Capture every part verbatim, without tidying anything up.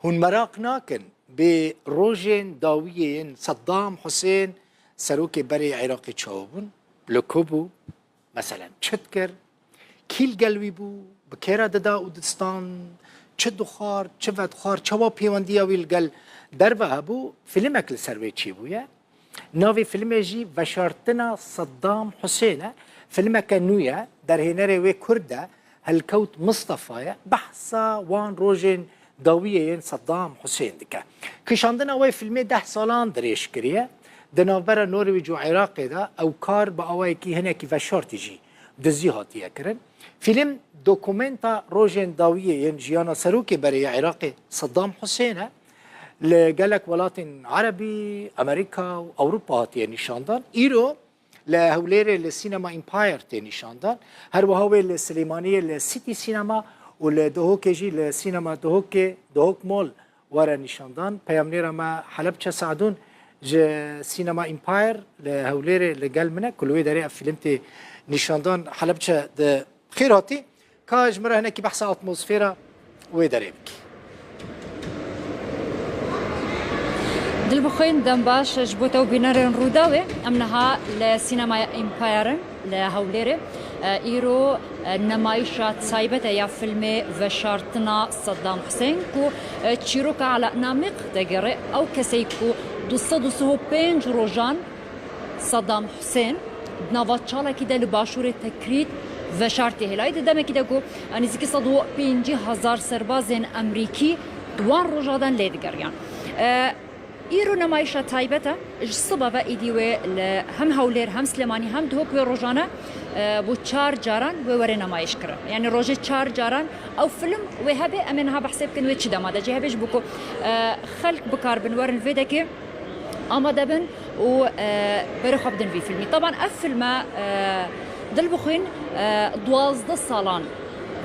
Hûn meraq nakin bê rojên dawiyê yên Seddam Husên serokê berê Iraqê çawa bûn? Li ku bû? Meselen çi dikir? Kî li gel wî bû? Bi kê re dida û distan? Çi dixwar? Çi vedixwar? Çawa pêwendiya wî li gel derve hebû? Fîlmek li ser wê çêbûye. Navê filmê jî Veşartina Seddam Husên e. Filmeke nû ye. Derhênerê wê Kurd e. Helkewt Mistefa ye. Behsa wan rojên dawiyê yên Seddam Husên dike. Kişandina wê filmê deh salan dirêj kiriye. Di navbera Norwêc û Iraqê de ew kar bi awayekî hinekî veşartî jî dizî hatiye kirin. Fîlm dokumenta rojên dawiyê yên jiyana serokê berê yê Iraqê Seddam Husên e. Li gelek welatên Erebî, Amerîka û Ewropa hatiye nîşandan. Îro li Hewlêrê li Sînema Empire tê nîşandan. Her wiha wê li Silêmaniyê li City Cinema û li Duhokê jî li Sînema Duhokê, Duhok Mall were nîşandan. Peyamnêra me Helebçe Sadûn ji Sînema Empire li Hewlêrê li gel min e, ku li wê derê ev fîlm tê nîşandan. Helebçe, di xêr hatî. Ka ji min re hinekî behsa atmosfera wê derê bikî. Dilbixwîn, dem baş ji bo te û bînerên Rûdawê. Em niha li Sînemaya Empire in, li Hewlêrê. E, îro, e, nemayîşa taybet e ya filmê Veşartina Seddam Husên, ku, e, çîroka Ala Namîq degere, ew keseyî ku du sed û sih û pênc rojan Saddam Husên di nava çalakî de li başûrê Tekrît veşartî hêlayî. Di demekî de ku nêzîkî sed û pêncî hezar serbazên Emerîkî di wan rojadan lê digeriyan. E, îro nemayîşa taybet e. Ji siba ve êdî wê li hem Hewlêr, hem Silêmanî, hem Duhok wê rojane, e, bo çar caran wê were nemayîş kirin. Yani rojê çar caran ew film wê hebe, em ê niha behsê bikin wê çi dema de jî hebe, ji bo ku, e, xelk bikaribin werin vê dekê amade bin û, e, berê xwe bidin vî filmî. Teban ev filme, e, Dilbixwîn, e, duwazdeh salan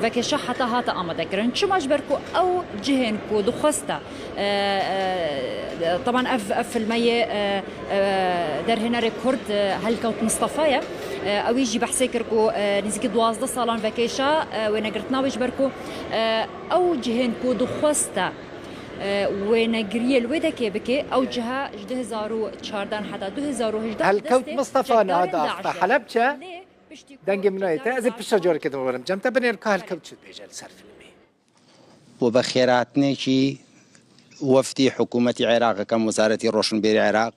vekêşa heta hate amade kirin. Çima? Ji ber ku ew cihên ku dixweste, e, e, teban ev, ev filme yê, e, e, derhênerê Kurd, e, Helkewt Mistefa ye. E, ewî jî behsê kir ku, e, nêzîkî duwazdeh salan vekêşa, e, wênegirtina wê, ji ber ku, e, ew cihên ku dixweste, e, wênegiriyê li wê dekê bike, ew ciha ji du hezar û çardeh heta du hezar û hejdeh Helkewt destê Mistefa niha çekdarên diaxivî DAIŞ e. Helebçe, lê piştî ku dengê min nayê te. Ez ê çekdarên pişta DAIŞ carekê din werim cem te, binêr ka Helkewt çi dibêje li ser filmê. و بە خێرهاتنێکی وەفدی حکوومەتی عێراق ئەکەم، وەزارەتی ڕۆشنبیری عێراق،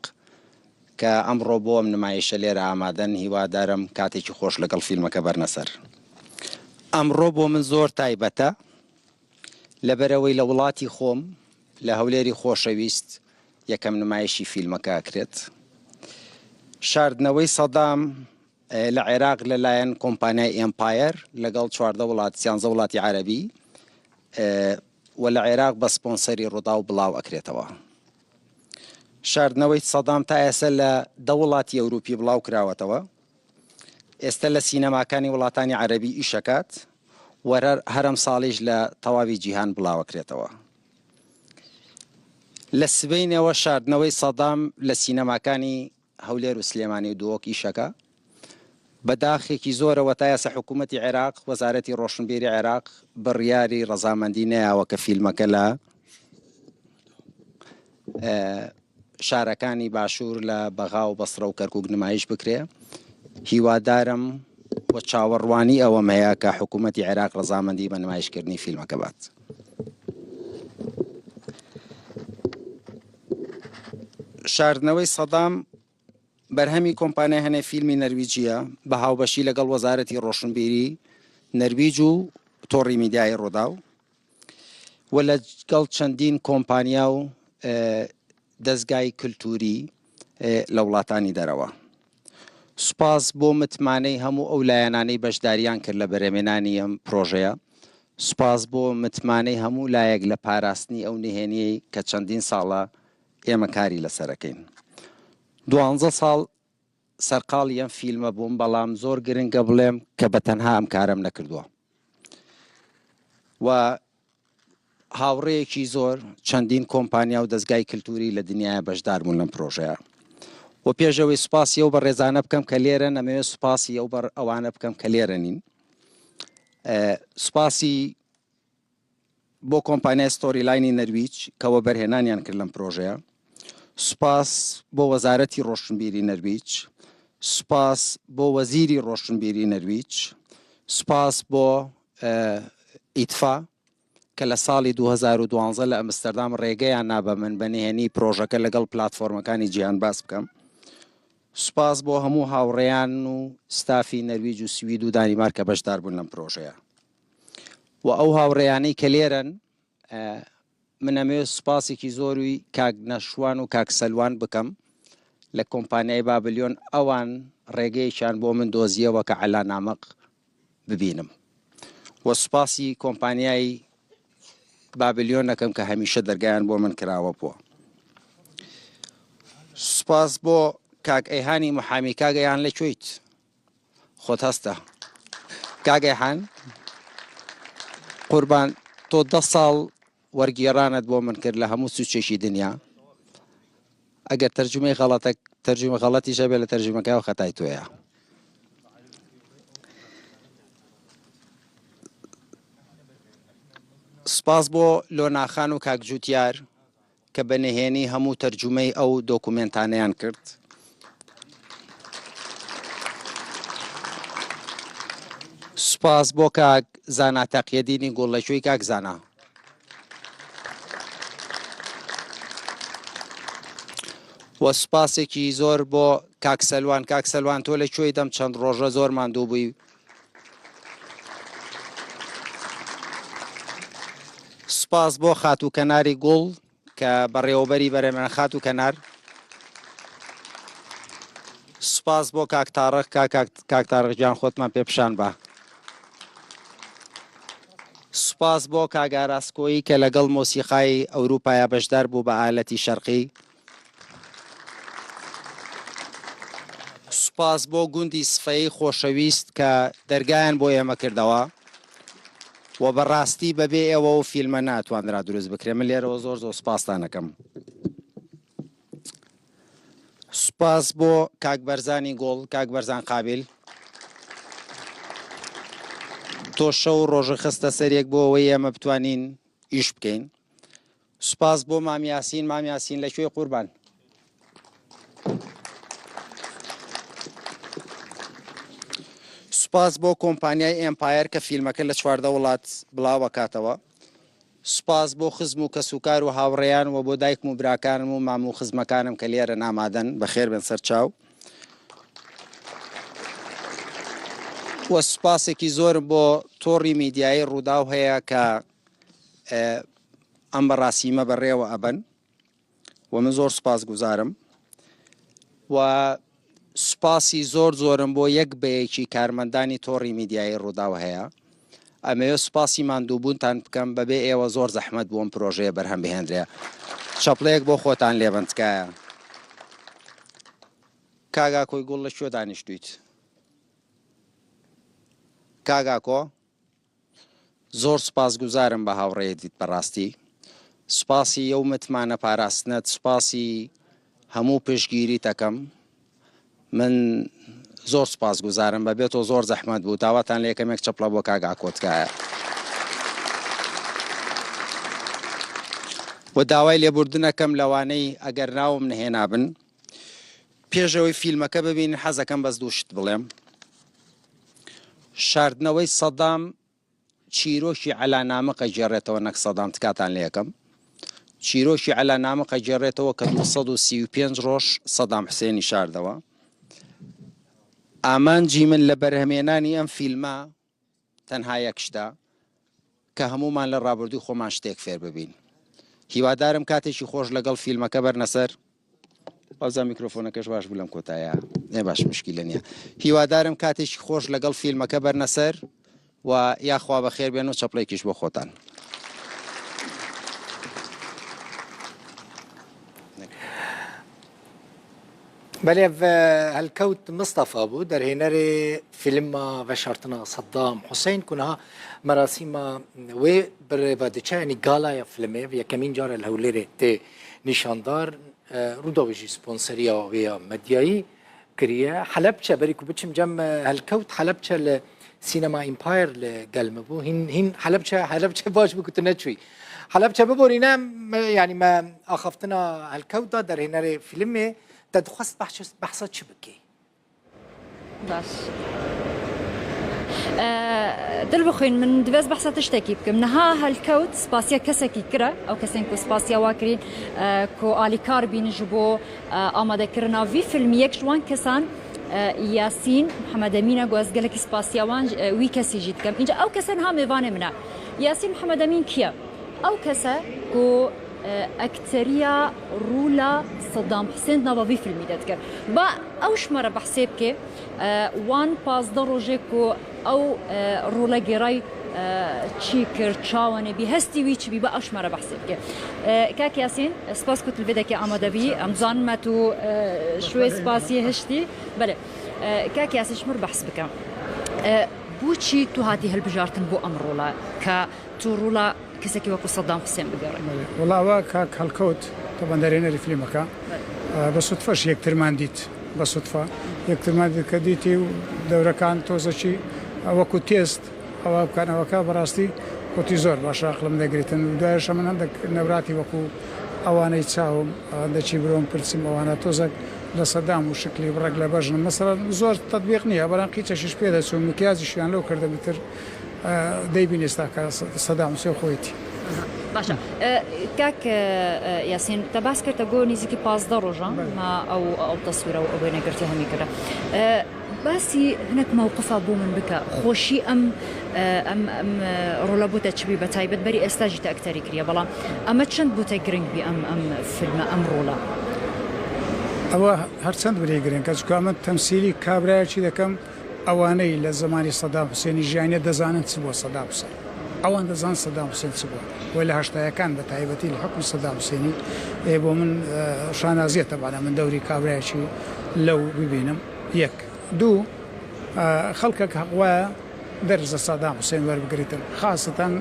کە ئەمڕۆ بۆ ئەم نمایشە لێرە ئامادەن. هیوادارم کاتێکی خۆش لەگەڵ فیلمەکە بەرنەسەر. ئەمڕۆ بۆ من زۆر تایبەتە، لەبەرەوەی لە وڵاتی خۆم، لە هەولێری خۆشەویست، یەکەم نمایشی فیلمەکە ئەکرێت. شاردنەوەی سەدام، ئێ، لە عێراق لەلایەن کۆمپانیای ئێمپایەر لەگەڵ چواردە وڵات، سیانزە وڵاتی عەرەبی، ئێ، و لە عێراق بە سپۆنسەری ڕووداو بڵاو ئەکرێتەوە. شاردنەوەی سەدام تا ئێستا لە دە وڵاتی ئەوروپی بڵاو کراوەتەوە. ئێستا لە سینەماکانی وڵاتانی عەرەبی ئیشەکات و هەر-، هەر ئەم ساڵیش لە تەواوی جیهان بڵاوەکرێتەوە. لە سبەینەوە شاردنەوەی سەدام لە سینەماکانی هەولێر و سلێمانی و دۆک ئیشەکە. بە داخێکی زۆرەوە تا ئێستا حکوومەتی عێراق، وەزارەتی ڕۆشنبیری عێراق بڕیاری ڕەزامەندی نەیاوە کە فیلمەکە لە، ئە، شارەکانی باشوور لە بەغا و بەسرە و کەرکووک نمایش بکرێ. هیوادارم و چاوەڕوانی ئەوەم هەیە کە حکوومەتی عێراق ڕەزامەندی بە نمایشکردنی فیلمەکە بات. شاردنەوەی سەدام بەرهەمی کۆمپانیای هەنێ فیلمی نەرویجیە، بە هاوبەشی لەگەڵ وەزارەتی ڕۆشنبیری نەرویج و تۆڕی میدیای ڕووداو و لەگەڵ چەندین کۆمپانیا و، ئێ، دەستگای کلتوری، ئێ، لە وڵاتانی دەرەوە. سوپاس بۆ متمانەی هەموو ئەو لایەنانەی بەشداریان کرد لە بەرهەمێنانی ئەم پرۆژەیە. سوپاس بۆ متمانەی هەموو لایەک لە پاراستنی ئەو نهێنیەی کە چەندین ساڵە ئێمە کاری لەسەرەکەین. دوانزە ساڵ سەرقاڵی ئەم فیلمە بووم، بەڵام زۆر گرنگە بڵێم کە بە تەنها ئەم کارەم نەکردووە. و هاوڕێیەکی زۆر، چەندین کۆمپانیا و دەستگای کلتوری لە دنیاە بەشدار بوون لەم پرۆژەیە. و پێشەوەی سوپاسی ئەو بەڕێزانە بکەم کە لێرە نەمەوێت سوپاسی ئەو بەڕ-، ئەوانە بکەم کە لێرە نین. ئە، سوپاسی بۆ کۆمپانیای ستۆریلاینی نەرویج کە وەبەرهێنانیان کرد لەم پرۆژەیە. سوپاس بۆ وەزارەتی ڕۆشنبیری نەرویج. سوپاس بۆ وەزیری ڕۆشنبیری نەرویج. سوپاس بۆ، ئە، ئیتفا کە لە ساڵی دوو هەزار و دوانزە لە ئەمستەردام ڕێگەیان نا بە من بە نهێنی پرۆژەکە لەگەڵ پلاتفۆرمەکانی جیهان باس بکەم. سوپاس بۆ هەموو هاوڕێیان و ستافی نەرویج و سوید و دانیمارک کە بەشدار بوون لەم پرۆژەیە. و ئەو هاوڕێیانەی کە لێرەن، ئە، من ئەمەوێت سوپاسێکی زۆری کاک نەشوان و کاک سەلوان بکەم لە کۆمپانیای بابلیۆن. ئەوان ڕێگەیەکیان بۆ من دۆزیەوە کە عەلا نامق ببینم. و سوپاسی کۆمپانیای بابلیۆن دەکەم کە هەمیشە دەرگایان بۆ من کراوە بووە. سوپاس بۆ کاک ئەیهانی محامی. کاک ئەیهان، لە کوێیت؟ خۆت هەستە. کاک ئەیهان، قوربان، تۆ دە ساڵ وەرگێڕانت بۆ من کرد لە هەموو سوچێکی دنیا. ئەگەر تەرجومەی غەڵەتە، تەرجومە غەڵەتیش هەبێ لە تەرجومەکەیەوە خەتای تۆیە. سوپاس بۆ لۆناخان و کاک جوتیار کە بە نهێنی هەموو تەرجومەی ئەو دۆکومێنتانەیان کرد. سوپاس بۆ کاک زانا تەقیەدینی گوڵ. لە کوێی کاک زانا؟ و سوپاسێکی زۆر بۆ کاک سەلوان. کاک سەلوان، تۆ لە کوێی؟ دەم چەند ڕۆژە زۆر ماندوو بووی. سوپاس بۆ خاتوو کەناری گوڵ کە بەڕێوەبەری بەرەمەن. خاتوو کەنار. سوپاس بۆ کاک تاڕق. کاک، کاک، کاک تاڕق گیان، خۆتمان پێ پیشان بە. سوپاس بۆ کاک ئاراس کۆیی کە لەگەڵ مۆسیقای ئەوروپایا بەشدار بوو بە ئالەتی شەرقی. سوپاس بۆ گوندی سفەی خۆشەویست کە دەرگایان بۆ ئێمە کردەوە و بەڕاستی بەبێ ئێوە و فیلمە ناتواندرا دروست بکرێ. من لێرەوە زۆر زۆر سوپاستان ئەکەم. سوپاس بۆ کاک بەرزانی گوڵ، کاک بەرزان قابیل. تۆ شەو و ڕۆژە خستە سەر یەک بۆ ئەوەی ئێمە بتوانین ئیش بکەین. سوپاس بۆ مام یاسین. مام یاسین، لە کوێی قوربان؟ سوپاس بۆ کۆمپانیای ئێمپایر کە فیلمەکە لە چواردە وڵات بڵاو ئەکاتەوە. سوپاس بۆ خزم و کەسوکار و هاوڕێیان و بۆ دایکم و براکانم و مام و خزمەکانم کە لێرەن ئامادەن. بەخێر بێن سەر چاو. و سوپاسێکی زۆرم بۆ تۆڕی میدیایی ڕووداو هەیە کە، ئێ، ئەم بەڕاستیمە بەڕێوە ئەبەن. و من زۆر سوپاس گوزارم. و سوپاسی زۆر زۆرم بۆ یەک بە یەکی کارمەندانی تۆڕی میدیایی ڕووداو هەیە. ئەمەوێ سوپاسی ماندووبوونتان بکەم، بەبێ ئێوە زۆر زەحمەت بوو ئەم پرۆژەیە بەرهەم بهێنرێ. چەپڵەیەک بۆ خۆتان لێبن تکایە. کاگا کۆی گوڵ، لە کوێ دانیشتویت؟ کاگا کۆ؟ زۆر سوپاسگوزارم بە هاوڕێیەتیت بەڕاستی. سوپاسی ئەو متمانە پاراستنەت، سوپاسی هەموو پشتگیریت ئەکەم. من زۆر سوپاسگوزارم، بەبێ تۆ زۆر زەحمەت بوو. داواتان لە یەکەمێک چەپڵە بۆ کاک ئاکۆ تکایە. و داوای لێبوردنەکەم لەوانەی ئەگەر ناوم نهێنابن، پێشەوەی فیلمەکە ببینن، حەزەکەم بەس دوو شت بڵێم. شاردنەوەی سەدام چیرۆکی عەلا نامق ئەگێڕێتەوە، نەک سەدام، تکاتان لێ یەکەم. چیرۆکی عەلا نامق ئەگێڕێتەوە کە دوو سەد و سی و پێنج ڕۆژ سەدام حوسێنی شاردەوە. ئامانجی من لە بەرهەمێنانی ئەم فیلمە تەنها یەک شتە، کە هەمومان لە ڕابردووی خۆمان شتێک فێر ببین. هیوادارم کاتێکی خۆش لەگەڵ فیلمەکە بەرنەسەر. بازا میکرۆفۆنەکەش باش بوو لەم کۆتایە. ئێ باش، مشکیلە نییە. هیوادارم کاتێکی خۆش لەگەڵ فیلمەکە بەرنەسەر و یاخوا بەخێر بێن و چەپڵێکیش بۆ خۆتان. Belê, ev, e, Helkewt Mistefa bû, derhênerê fîlma veşartina Saddam Hussein ku niha merasîma wê bi rê ve diçe, yanî galaya filmê, yekemîn car e li Hewlêrê tê nîşandar. E, Rûdawê jî sponseriya wê ya medyayî kiriye. Helebçe, berî ku biçim cem, e, Helkewt, Helebçe li Sînema Empire li gel min bû. Hîn, hîn Helebçe, Helebçe baş bû ku tu neçûyî. Helebçe biborîne, me, yanî me axaftina Helkewt da derhênerê fîlmê, te dixwest behs-, behsa çi bikê? Baş. Eee, dil bixwîn, min divêst behsa tiştekî bikim. Niha Helkewt spasiya kesekî kir e. Ew kesên ku spasiya wa kirîn, eee, ku alîkar bîn ji bo, eee, amadekirina vî filmî. Yek ji wan kesan, eee, Yasîn Mihemed Emîn e, ku ez gelekî spasiya wan, eee, wî kesî jî dikim. Înca ew kese niha mêvanê min e. Yasîn Mihemed Emîn kî ye? Ew kes e ku, e, ekteriya rola Sedam Hisên di nava vî filmî de dikir. Ba ew ji me re behsê bike, e, wan pazdeh rojê ku ew, e, role gêray, e, çi kir, çawa nebî, hestî wî çi bî, ba ew ji me re behsê bike. E, Kak Yasîn, spas ku tu li vê dekê amade bî. Em zanin me tu, e, ji wê spasiyê hiştî. Belê. E, Kak Yasîn, ji min re behs bike. E, bo çî tu hatî hilbijartin bo em rola? Ka tu rola kesekî wekî Sedam Hisên bigerî. Belê. Wela ewa Kak Helkewt, teben derhênerê fîlmeke. Belê. E, bi sutfe ji yektirman dît. Bi sutfe. Yektirman dît ke dîtî û dewrekan tozekî, e, wekî têst, ewa bi kaneweke bi rastî gotî zor baş e, aqlim de girîtin. Û duwayeş min hindek newratî wekî ewaney çawim, e, hindekî birom pirsim ewana tozek li Sedam û şiklî bi reg li bejnim. Mesela zor tetbîq niye, beran qîçeşîş pê de çû, mikyajî şiyan lew kirdim bitir. E, dey bînê staka Sedam Husên xwêtî. Aha, baş e. E, Kak, e, e, Yasîn, te behs kir, te got nîzîkî pazdeh rojan Belê. ma ew, ew teswîra û ew wênegirtiya hemî kire. E, basî hinek mewqifa bo min bike. Xweşî em, e, em, em, e, rola bo te çi bî be taybet? Berî êsta jî te ekterî kiriye, belam eme çend bo te giring bî em, em filme, em rola? Ewa her çend birê giring e, çunka min temsîlî kabrayekî dekem, ewaney li zemanî Sedam Husênî jiyaniye, dezanin çi bû Sedam Husên. Ewan dezanin Sedam Husên çi bû. Wê li heştayekan bi taybetî li hukmî Sedam Husênî, ê, bo min, e, şanazî ye tebana min dewrî kabrayekî lew bibînim. Yek. Du, e, xelkek heq waya derz li Sedam Husên werbigirîtin. Xaseten, e,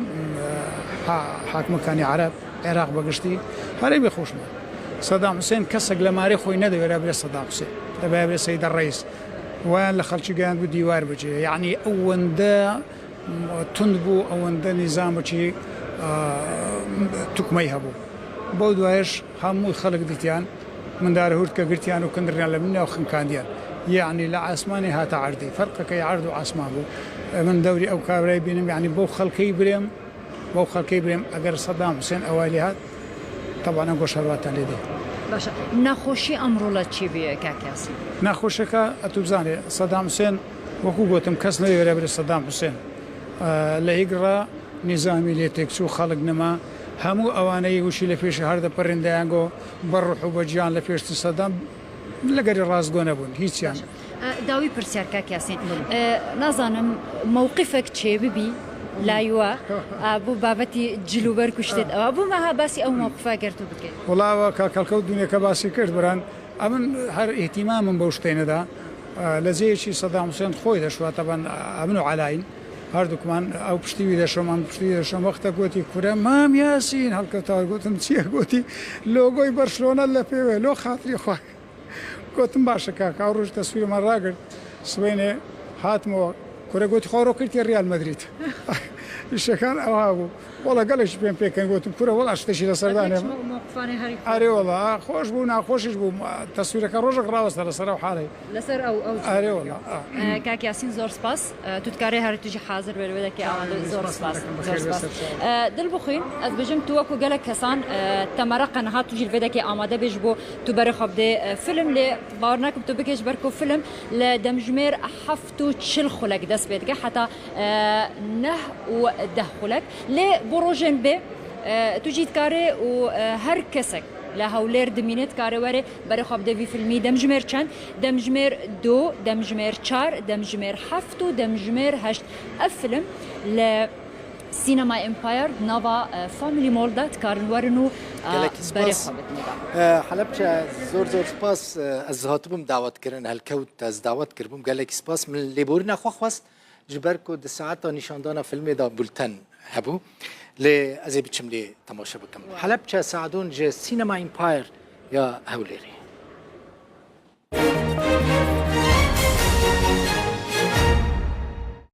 ha-, hakimekî Ereb, Iraq bi giştî, herêmê xweş bû. Sedam Husên kesek li malê xwe nedewêre bire Sedam Husên. Debê bire Seyda Reis. Wan li xelkî geyand bû dîwar bicihê. Yanî ew wende tund bû, ew wende nîzamekî, e, tukmeyî hebû. Bo duwayeş hemû xelk dîtiyan, min darê hûrd ke girtiyan û kindirîyan li min û xinkandiyan. Yanî li esmanê hate erdê. Ferqeke erd û esman bû. E, min dewrî ew kabrayê bînim, yanî bo xelkê birêm, bo xelkê birêm, eger Sedam Husên ewayî lê hat, teban em goşarwatan lê dê. Baş e. Nexweşî em rola çi bî, Kak Yasîn? Nexweşeke, e, tu bizanê, Sedam Husên, wekî gotim, kes nedewêre bire Sedam Husên. E, li Hîg re nîzamî lê têk çû, xelk nima. Hemû ewaneyî wişî li pêşî her de pirîndeyan got, bi ruh û bi ciyan li pêş tu Sedam, li gerî rastgo nebûn, hîç yan. Baş e. E, dawî pirsyar, Kak Yasîn. Belê. E, nazanim mewqifek çêbibî, lay we, e, bo babetî cil û berg û ştêt ewa. Bo me ha basî ew mewqifa eger tu bikî. Wela ewa Kak Helkewt dûneke basî kir, biran. Emin her îhtîmam min bew ştê neda. E, li cihekî Sedam Husên xwe de şiwa, teban, e, emin û Elayîn. Her dukman, ew piştî wî de şom, em piştî wî de şom. Wextek gotî, kure, Mam Yasîn, Helkewt, gotim, çi ye? Gotî, logoyê Barcelona li pê we, lo xatirî xwe. Gotim, baş e kaka, ew roj teswîrê me ragirt. Sibênê hatim we. Kure gotî, xwe ro girtiye Real Madrid. Îşekan ew ha bû. Wela gelek jî pê pê kin, gotim, kure, wela ji te jî li ser danê. Mo-, mewqifanê herî xweş. Erê wela, ha, xweş bû, naxweş jî bû. Teswîreke rojek raweste li ser ew halê. Li ser ew, ew Erê wela, ha. E, Kak Yasîn, zor spas. E, tu dikarî herî tu jî hazir wê li vê dekê amade. Zor spas. Zor spas. E, dil bixwîn, ez bêjim tu wekû gelek kesan, e, te mereqe niha tu jî li vê dekê amade bê ji bo tu berê xwe bidê, e, film, lê bawer nakim tu bikê ji ber ku film li demjimêr heft û çil xulek dest pê dike heta, e, neh û deh xulek. Lê bo rojên bê, e, tu jî dikarê û, e, her kesek li Hewlêr dimîne dikarê were berê xwe bide vî filmî. Demjimêr çend? Demjimêr du, demjimêr çar, demjimêr heft û demjimêr heşt. Ev film li Cinema Empire di nava, e, Family Mall de dikarin werin û, e, Gelekî berê spas. Xwe bidin. E, Helebçe, zor zor spas. E, ez hatibûm dawetkirin, Helkewt ez dawet kiribûm. Gelekî spas. Min lêborîna xwe xwest, ji ber ku di saeta nîşandana filmê de bulten hebû. Lê ez ê biçim lê temaşe bikim. Helebçe Sadûn ji Cinema Empire ya Hewlêrê.